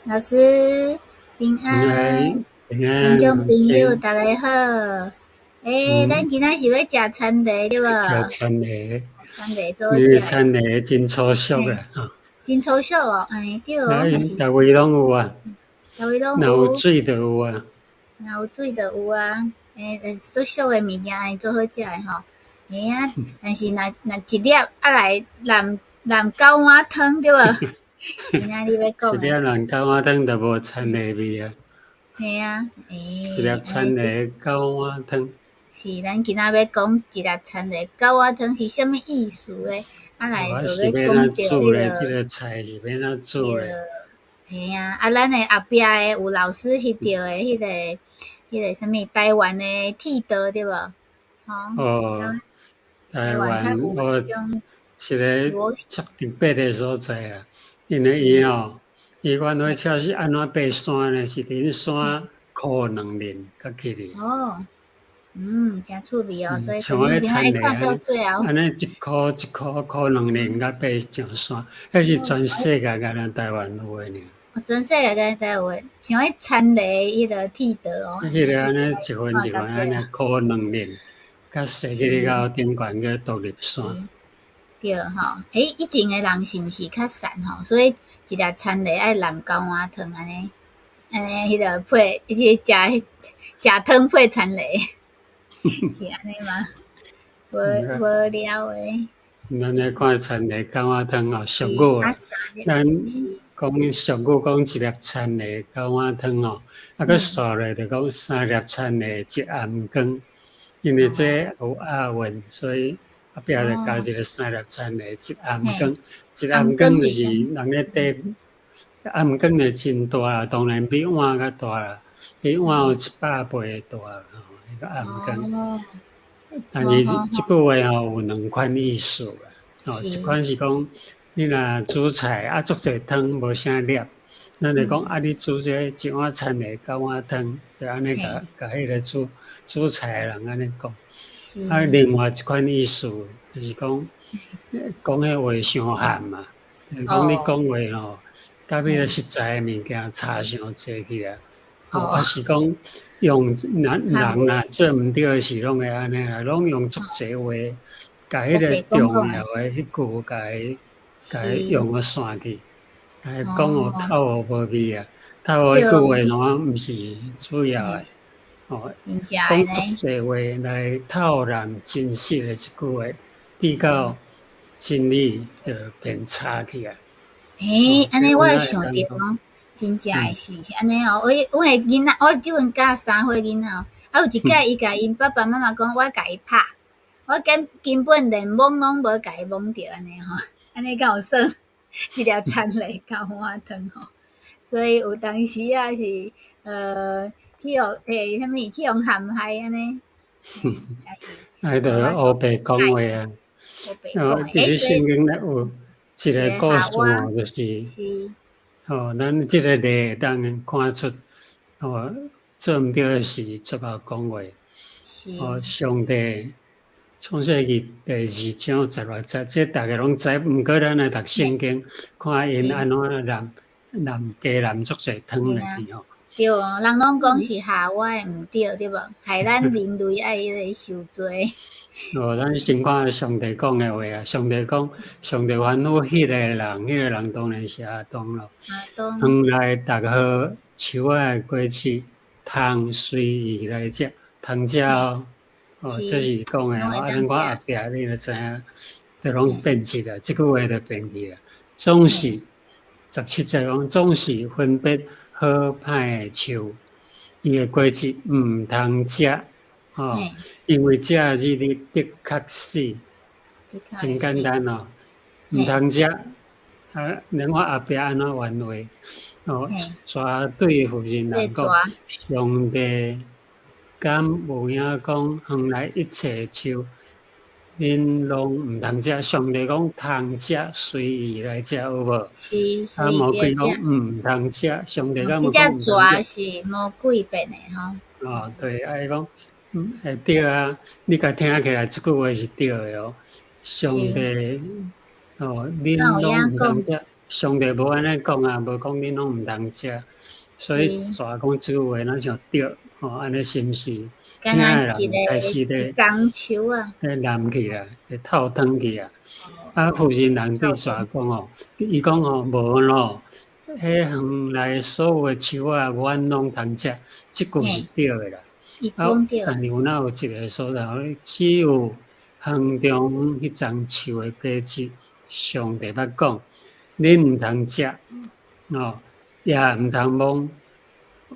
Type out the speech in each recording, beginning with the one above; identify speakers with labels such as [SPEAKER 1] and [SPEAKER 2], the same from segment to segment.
[SPEAKER 1] 老師平安，
[SPEAKER 2] 平安，
[SPEAKER 1] 聽眾朋友大家好。欸，咱今仔是欲食田螺對無？
[SPEAKER 2] 食田螺，
[SPEAKER 1] 田螺做
[SPEAKER 2] 食。田螺真粗俗啊！
[SPEAKER 1] 真粗俗哦，欸對哦。
[SPEAKER 2] 逐位攏有啊。
[SPEAKER 1] 逐位攏有。
[SPEAKER 2] 若有水就有啊。
[SPEAKER 1] 若有水就有啊，欸，足俗的物件會足好食的吼。嘿啊，但是若若一粒啊來淋淋九碗湯對無？今仔日欲講。
[SPEAKER 2] 一粒淋九碗湯就無田螺味啊。
[SPEAKER 1] 嘿啊，欸。
[SPEAKER 2] 一粒田螺九碗湯。
[SPEAKER 1] 是，咱今仔欲講一粒田螺九碗湯是啥物意思咧？啊來就欲講著彼個。
[SPEAKER 2] 這個菜是欲按怎煮咧？
[SPEAKER 1] 嘿啊，啊，咱的後壁的有老師翕著的彼個啥物台灣的鐵道對無？
[SPEAKER 2] 吼。哦，台灣哦，一個足特別的所在啊，因為伊吼，伊阮火車是按怎爬山呢？是佇山箍兩輪才去哩。
[SPEAKER 1] 哦，誠趣味哦，所以
[SPEAKER 2] 像彼
[SPEAKER 1] 田螺看到最後。
[SPEAKER 2] 按呢一箍一箍箍兩輪才爬上山，彼是全世界干焦台灣有的爾。
[SPEAKER 1] 全世界干焦台灣有，像彼田螺彼个鐵道哦。
[SPEAKER 2] 彼个按呢一份一份按呢箍兩輪，才踅去到頂懸个獨立山。
[SPEAKER 1] 對吼，欸，以前的人是毋是較瘦吼？所以一粒田螺愛淋九碗湯按呢，按呢彼个配，是食食湯配田螺，是按呢嗎？無無聊的。
[SPEAKER 2] 咱咧看田螺九碗湯吼，俗語啊，咱講俗語講一粒田螺九碗湯吼，啊，閣紲落就講三粒田螺一頷羹，因為這有押韻，所以後壁就加一個三粒田螺一頷羹，一頷羹就是人咧綴頷羹就真大啦，當然比碗較大啦，比碗有100倍大啦，吼，彼個頷羹。但是這句話吼有兩款意思啦，吼，一款是講你若煮菜啊，足濟湯無啥粒，咱就講啊，你煮這一碗田螺九碗湯，就按呢共共彼個煮煮菜的人按呢講。啊，另外一款意思就是講，講彼話傷譀嘛，就是講你講話吼，佮彼個實在的物件差傷濟去啊。哦，抑是講用人人若做毋對的時，攏會按呢啦，攏用足濟話，共彼個重要的彼句，共伊共伊用予散去，共伊講予透予無味啊，透予彼句話攏毋是主要的。哦，講足濟話來透濫真實的一句話，至到真理就變差去啊。
[SPEAKER 1] 欸，按呢我會想著哦，真正會是按呢哦。我阮的囡仔，我這陣教3歲囡仔哦，啊有一擺伊共𪜶爸爸媽媽講，我共伊拍，我根根本連摸攏無共伊摸著按呢吼，按呢敢有算一粒田螺九碗湯吼？所以有當時啊是去予欸啥物去予陷害按呢。
[SPEAKER 2] 啊，就烏白講話啊。哦，佇咧聖經內有一個故事哦，就是，吼，咱這個例會當看出，吼，做毋對的事，煞𠢕講話。哦，上帝創世記第二章16節，這逐家攏知，毋過咱來讀聖經，看𪜶按怎淋淋加淋足濟湯落去吼。
[SPEAKER 1] 對哦，人攏講是夏娃的毋對，對無？害咱人類愛彼個受罪。
[SPEAKER 2] 哦，咱先看上帝講的話啊，上帝講，上帝吩咐彼個人，彼個人當然是亞當咯。
[SPEAKER 1] 亞當。
[SPEAKER 2] 園內逐號樹仔的果子，通隨意來食，通食哦。哦，這是講的哦。啊，咱看後壁你就知影，就攏變質啦，這句話就變去啊。總是17節講，總是分別好歹的樹，伊的果子毋通食，吼，因為食的日子的確死。真簡單哦，毋通食。啊，咱看後壁按怎原話，哦，蛇對婦人講，上帝敢有影講，園內一切樹，恁攏毋通食。上帝講通食，隨意來食，有無？
[SPEAKER 1] 是。
[SPEAKER 2] 啊，魔鬼講毋通食，上帝敢有講毋通食？
[SPEAKER 1] 這蛇是魔鬼變的吼。
[SPEAKER 2] 哦，對，啊，伊講，會對啊，你共聽起來這句話是對的哦。上帝，哦，恁攏毋通食，上帝無按呢講啊，無講恁攏毋通食，所以蛇講這句話若像對，吼，按呢是毋是？
[SPEAKER 1] 敢若一个一樁樹啊，
[SPEAKER 2] 咧淋去啊，會透湯去啊。啊，婦人人對蛇講哦，伊講哦，無咯，彼園內所有的樹仔，阮攏通食，這句是對的啦。
[SPEAKER 1] 啊，
[SPEAKER 2] 但是有哪有一个所在，只有園中彼欉樹的果子，上帝捌講，恁毋通食，哦，也毋通摸，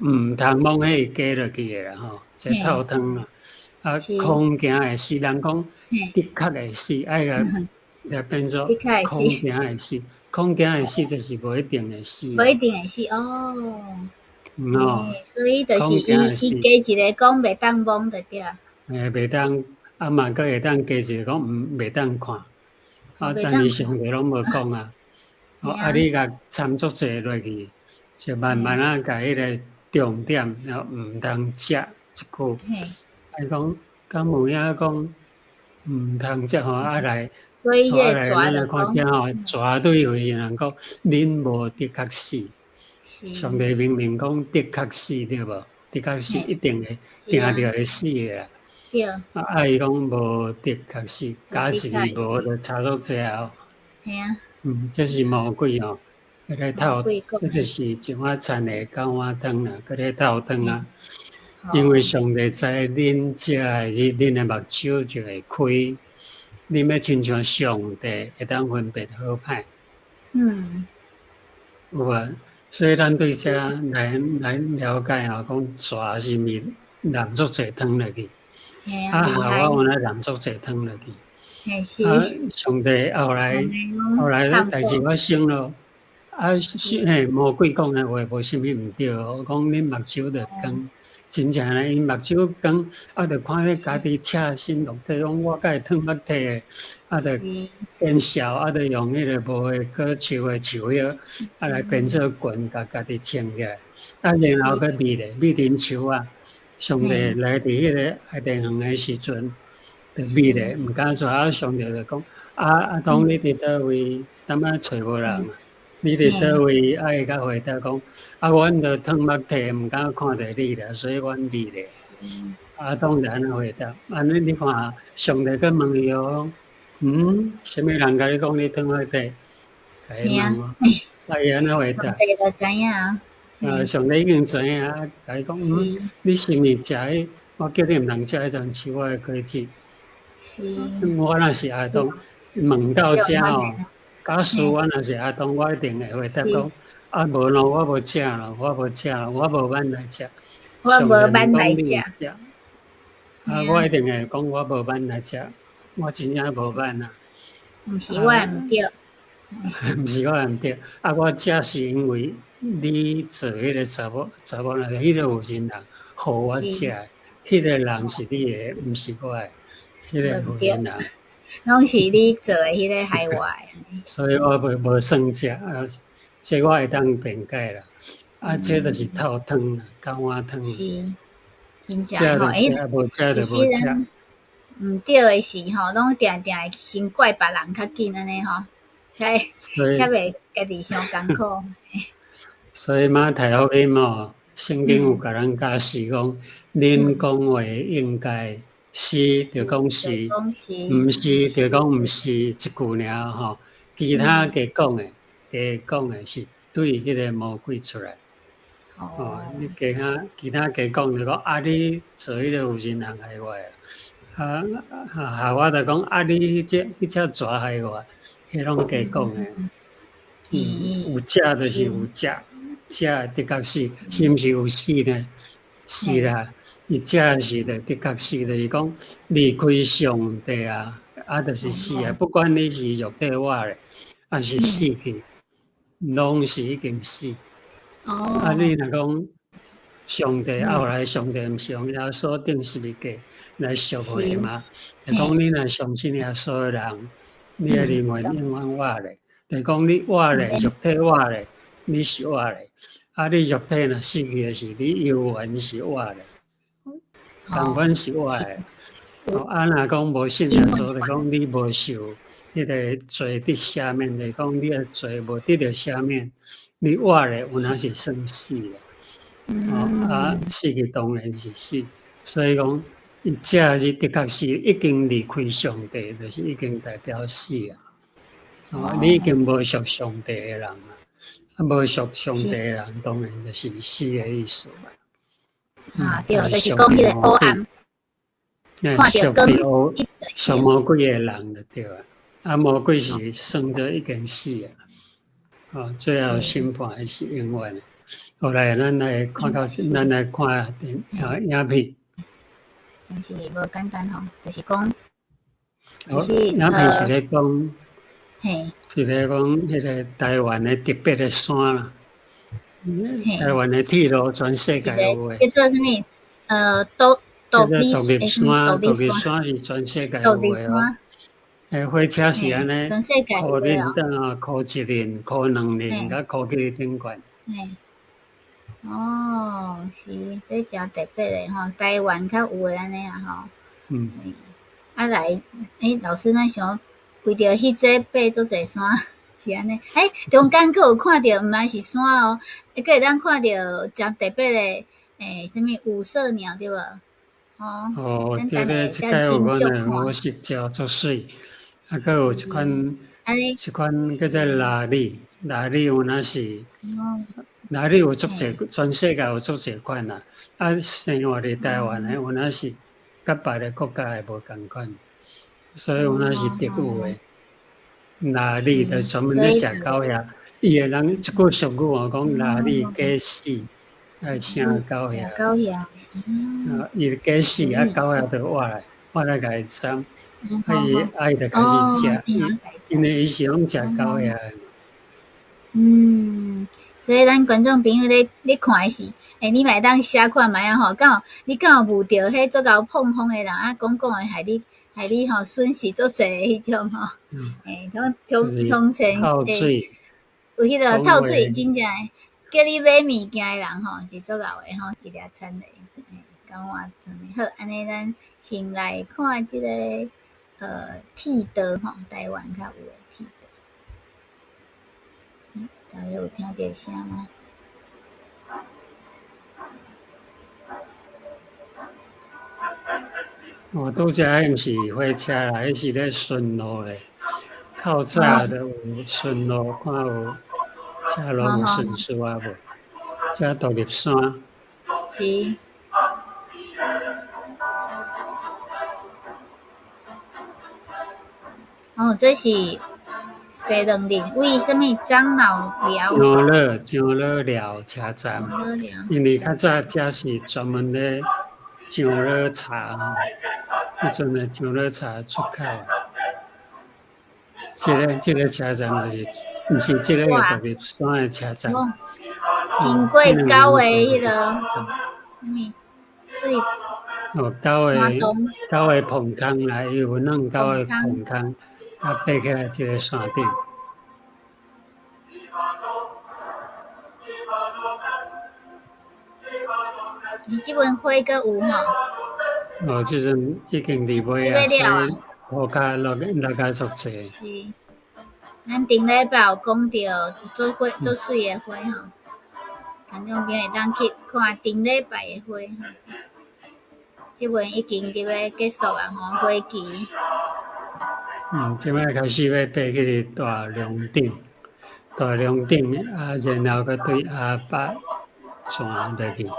[SPEAKER 2] 毋通摸彼個加落去的啦吼，這透湯啊，啊，恐驚會死，人講的確會死，愛共來變做恐驚會死，恐驚會死就是無一定會死，
[SPEAKER 1] 無一定會死哦。
[SPEAKER 2] 哦，
[SPEAKER 1] 所以就是伊加一个講袂當摸就對。
[SPEAKER 2] 欸，袂當，啊嘛，閣會當加一个講毋袂當看，啊，但是上帝攏無講啊。哦，啊，你共參足濟落去，就慢慢仔共彼个重點，然後毋通食這句。伊講，敢有影講毋通食吼，啊來，
[SPEAKER 1] 所以
[SPEAKER 2] 啊來，咱來看遮吼，蛇對婦人講，恁無的確死。上帝明明講的確死對無？的確死一定會定著會死的啦。
[SPEAKER 1] 對。
[SPEAKER 2] 啊，伊講無的確死，假是無就差足濟哦。
[SPEAKER 1] 嘿啊。
[SPEAKER 2] 嗯，這是魔鬼哦，閣咧透，這就是一碗田螺九碗湯啦，閣咧透湯啊。因為上帝知恁食的日，恁的目睭就會開，恁欲親像上帝會當分別好歹。有無？所以咱對這來了解吼，講蛇是毋是淋足濟湯落去？啊，夏娃有哪淋足濟湯落去？啊，上帝後來代誌發生咯。啊，嘿，魔鬼講的話無啥物毋對，我講恁目睭著光，真正呢，𪜶目睭光，啊，著看彼家己赤身露體，講我敢會褪目體的，啊，著見笑，啊，著用彼个無花果樹的樹葉，啊來編做裙，共家己穿起來，啊，然後閣覕咧，覕佇樹仔，上帝來佇彼个伊甸園的時陣，就覕咧，毋敢出，啊，上帝就講，啊啊，當你佇佗位，當仔揣無人啊？你佇佗位？啊，伊才回答講，啊，阮著褪目體，毋敢看著你啦，所以阮覕咧。啊，當然按呢回答，按呢你看，上帝閣問伊哦，嗯，啥物人共你講你褪目體？共伊問哦，啊，伊按呢回答。
[SPEAKER 1] 上帝就知影。
[SPEAKER 2] 啊，上帝已經知影，共伊講，嗯，你是毋是食彼？我叫你毋通食彼欉樹仔的果子。我若是亞當，問到遮吼。假使我若是亞當，我一定會回答講：啊，無咯，我無食咯，我無食，我無挽來食。
[SPEAKER 1] 我無挽來食。
[SPEAKER 2] 啊，我一定會講我無挽來食，我真正無挽啊。
[SPEAKER 1] 毋是我毋對。
[SPEAKER 2] 毋是我毋對，啊，我食是因為你做彼个查某查某人，彼个婦人人予我食的，彼个人是你的，毋是我的，彼个婦人人。
[SPEAKER 1] 攏是你做的彼个害我的。
[SPEAKER 2] 所以我無無算食啊，這我會當辯解啦。啊，這就是透湯啦，九碗湯。
[SPEAKER 1] 是，真正吼，欸，
[SPEAKER 2] 無食就無食。
[SPEAKER 1] 毋對的時吼，攏定定會先怪別人較緊按呢吼，較較袂家己傷艱苦。
[SPEAKER 2] 所以馬太福音吼，聖經有共咱教示講，恁講話應該是就講是，毋是就講毋是，一句爾吼。其他加講的，加講的是對彼个魔鬼出來。哦，你其他加講就講啊，你做彼个婦人人害我的，啊啊，夏娃就講啊，你彼隻蛇害我，彼攏加講的。嗯，有食就是有食，食的確是，是毋是有死呢？是啦，伊食是的，的確是，就是講離開上帝啊，啊，就是死啊。不管你是肉體活咧，還是死去，攏是已經死。啊，你若講上帝，後來上帝毋是用耶穌釘十字架來贖回嗎？就講你若相信耶穌的人，你的靈魂永遠活咧。就講你活咧，肉體活咧，你是活咧。啊，你肉體若死去的時，你猶原是活咧，仝款是活的。哦，啊，若講無信耶穌，就講你無受彼个坐佇下面，就是講你的罪無得著赦免，你活咧有影是算死啦。哦，啊，死去當然是死，所以講，伊這是的確是已經離開上帝，就是已經代表死啊。哦，你已經無屬上帝的人啊，啊，無屬上帝的人，當然就是死的意思啦。
[SPEAKER 1] 啊，對，就是講彼個黑暗，看著光，
[SPEAKER 2] 屬魔鬼的人就對啊。啊，魔鬼是算做已經死啊！哦，最後審判是永遠的。後來咱來看到，咱來看電啊影片。
[SPEAKER 1] 真是無簡單吼，就是講，
[SPEAKER 2] 影片是咧講，是咧講彼個台灣的特別的山啦。台灣的鐵路全世界有的。
[SPEAKER 1] 叫做啥物？獨獨立
[SPEAKER 2] 獨立山，獨立山是全世界有的哦。火車是按呢，箍恁等啊，箍一輪，箍兩輪，佮箍去頂懸。
[SPEAKER 1] 哦，是，這誠特別的吼，台灣較有的按呢啊吼。啊來，老師咱想為著翕這爬足濟山，是按呢。中間閣有看著，毋但是山哦，閣會當看著誠特別的，啥物五色鳥對無？
[SPEAKER 2] 哦，對對，這擺有阮的五色鳥足媠。啊，閣有一款，一款叫做鯪鯉，鯪鯉有影是，鯪鯉有足濟，全世界有足濟款啦。啊，生活佇台灣的有影是，佮別个國家的無仝款，所以有影是特有的。鯪鯉就專門咧食狗仔，伊的人一句俗語哦，講鯪鯉假死，愛聲狗仔。
[SPEAKER 1] 狗仔。
[SPEAKER 2] 啊，伊假死啊，狗仔就活來，活來共伊摻。啊伊就開始食，因為伊是攏食狗仔的。
[SPEAKER 1] 嗯，所以咱觀眾朋友咧咧看的是，你嘛會當寫看覓仔吼，敢有你敢有遇著彼足𠢕膨風的人啊，講講的害你害你吼損失足濟的彼種吼，從從從前有彼個透水真正叫你買物件的人吼，是足𠢕的吼，一粒田螺，九碗湯的。好，按呢咱先來看這個。鐵道吼，台灣較有的鐵道。大家有聽著聲嗎？
[SPEAKER 2] 我拄才彼毋是火車啦，彼是咧巡邏的。透早就有巡邏，看有車路有順序啊無？這獨立山。
[SPEAKER 1] 是。哦，這是西兩鎮為啥物樟腦寮？
[SPEAKER 2] 樟腦寮車站，因為較早遮是專門咧樟腦茶吼，彼陣的樟腦茶出口。這個車站就是，毋是這個獨立山的車站。
[SPEAKER 1] 經過九个彼個，啥物水？
[SPEAKER 2] 哦，九个棚空啦，伊有弄九个棚空。啊，爬起來這个山頂。
[SPEAKER 1] 你這陣花閣有吼？
[SPEAKER 2] 哦，這陣已經佇尾啊，所以塗跤落落較足濟。
[SPEAKER 1] 是，咱頂禮拜有講著做花做媠的花吼，觀眾朋友會當去看頂禮拜的花吼。這陣已經佇欲結束啊吼，花期。
[SPEAKER 2] 這擺開始欲爬去大龍頂，大龍頂啊，然後閣對阿伯泉落去。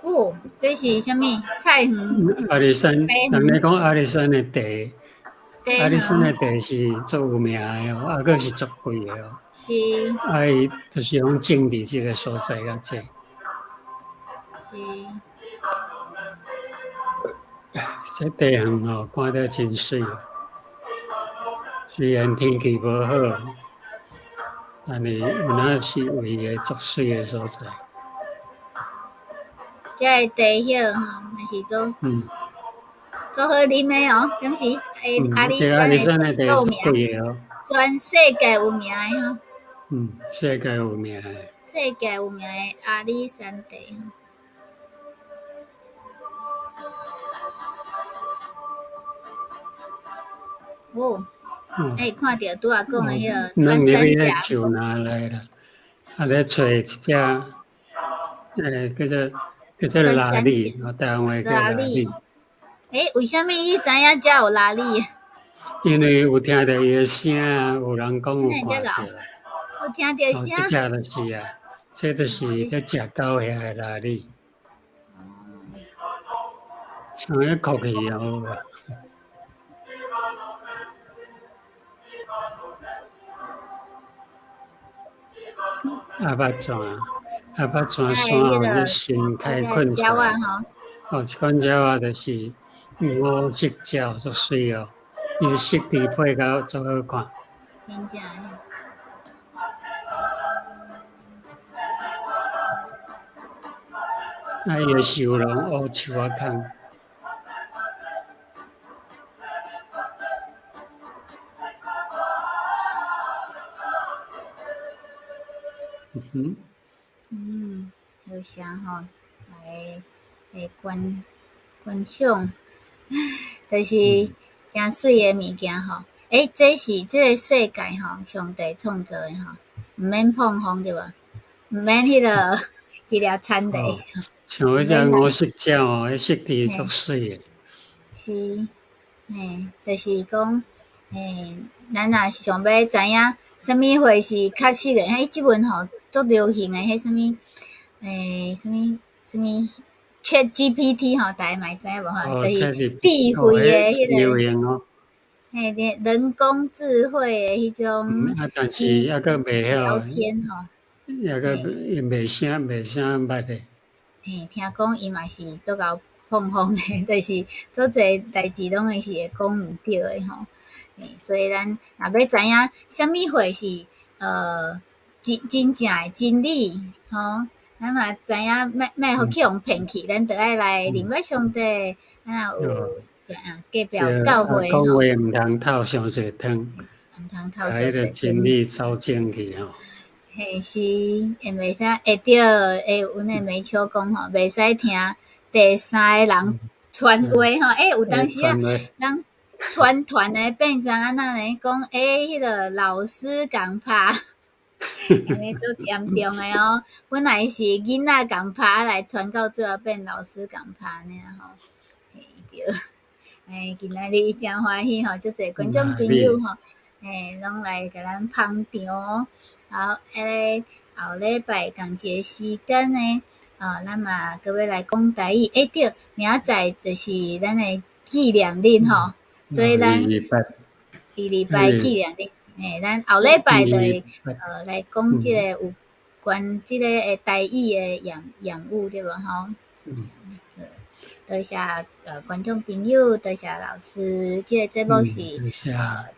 [SPEAKER 1] 哦，這是啥物菜園？
[SPEAKER 2] 阿里山，人咧講阿里山的茶，阿里山的茶是足有名的哦，啊，閣是足貴的哦。
[SPEAKER 1] 是。
[SPEAKER 2] 啊，伊就是講種佇這個所在較濟。
[SPEAKER 1] 是。
[SPEAKER 2] 這地方吼，看著真媠。雖然天氣無好，但是有影是唯一足媠的所在。
[SPEAKER 1] 這个茶葉吼，嘛是足，足好啉的哦，敢是？阿里
[SPEAKER 2] 山的茶足貴的哦，
[SPEAKER 1] 全世界有名的吼。
[SPEAKER 2] 世界有名的。
[SPEAKER 1] 世界有名的阿里山茶。哦，欸，看著拄仔講的彼个
[SPEAKER 2] 穿
[SPEAKER 1] 穿山甲。
[SPEAKER 2] 樹林內啦，啊咧揣一隻，叫做蜊蠣，台灣話叫蜊蠣。
[SPEAKER 1] 欸，為啥物你知影遮有蜊蠣？
[SPEAKER 2] 因為有聽著伊的聲，有人講有看著。
[SPEAKER 1] 有聽著聲。
[SPEAKER 2] 這隻就是啊，這就是咧食狗遐的蜊蠣。像彼哭去哦。鴨肉泉，鴨肉泉山哦，新開墾出來。哦，這款鳥仔就是五色鳥，足媠哦，伊的色調配甲足好看。
[SPEAKER 1] 真正。
[SPEAKER 2] 啊，伊的袖籠烏樹仔空。
[SPEAKER 1] 嗯，多謝吼，來來觀觀賞，就是誠媠的物件吼。欸，這是這个世界吼，上帝創造的吼，毋免膨風對無？毋免彼个一粒田螺。
[SPEAKER 2] 像彼隻五色鳥哦，彼色調足媠的。
[SPEAKER 1] 是，嘿，就是講，嘿，咱若是想欲知影啥物貨是較適的，彼這陣吼足流行的，彼啥物，欸，啥物啥物 ChatGPT 吼，大家嘛會知影無吼？就是智慧的彼个，嘿，人工智慧的彼種。
[SPEAKER 2] 啊，但是猶閣袂曉
[SPEAKER 1] 聊天吼，
[SPEAKER 2] 猶閣袂啥捌的。
[SPEAKER 1] 嘿，聽講伊嘛是足𠢕膨風的，就是足濟代誌攏會是會講毋對的吼。嘿，所以咱若欲知影啥物貨是真真正的真理吼，咱嘛知影莫莫予去予騙去，咱著愛來認捌上帝，咱若有隔壁有教會
[SPEAKER 2] 吼。講話毋通透傷濟湯，
[SPEAKER 1] 毋通透傷濟湯。
[SPEAKER 2] 彼个真理走正去吼。
[SPEAKER 1] 嘿，是，會袂使會對，會阮的美秋講吼，袂使聽第三个人傳話吼。欸，有當時啊，人團團的變成按怎呢？講欸，彼个老師共拍，按呢足嚴重的哦。本來是囡仔共拍來傳到最後變老師共拍爾吼。嘿對，欸，今仔日誠歡喜吼，足濟觀眾朋友吼，欸，攏來共咱捧場。好，彼个後禮拜仝一个時間呢，啊，咱嘛閣欲來講台語。欸對，明仔載就是咱的紀念日吼，所以咱二二八紀念日，嘿，咱後禮拜就會來講這个有關這個的台語的諺諺語對無吼？嗯。多謝觀眾朋友，多謝老師，這个節目是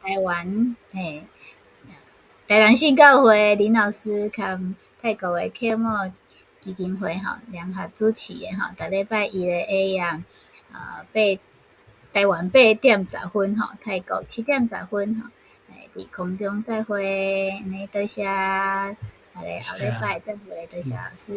[SPEAKER 1] 台灣嘿。台南信教會林老師佮泰國的啟摩基金會吼聯合主持的吼，逐禮拜一的 AM 八台灣8點10分吼，泰國7點10分吼，佇空中再會，按呢多謝，大家後禮拜再會，多謝老師。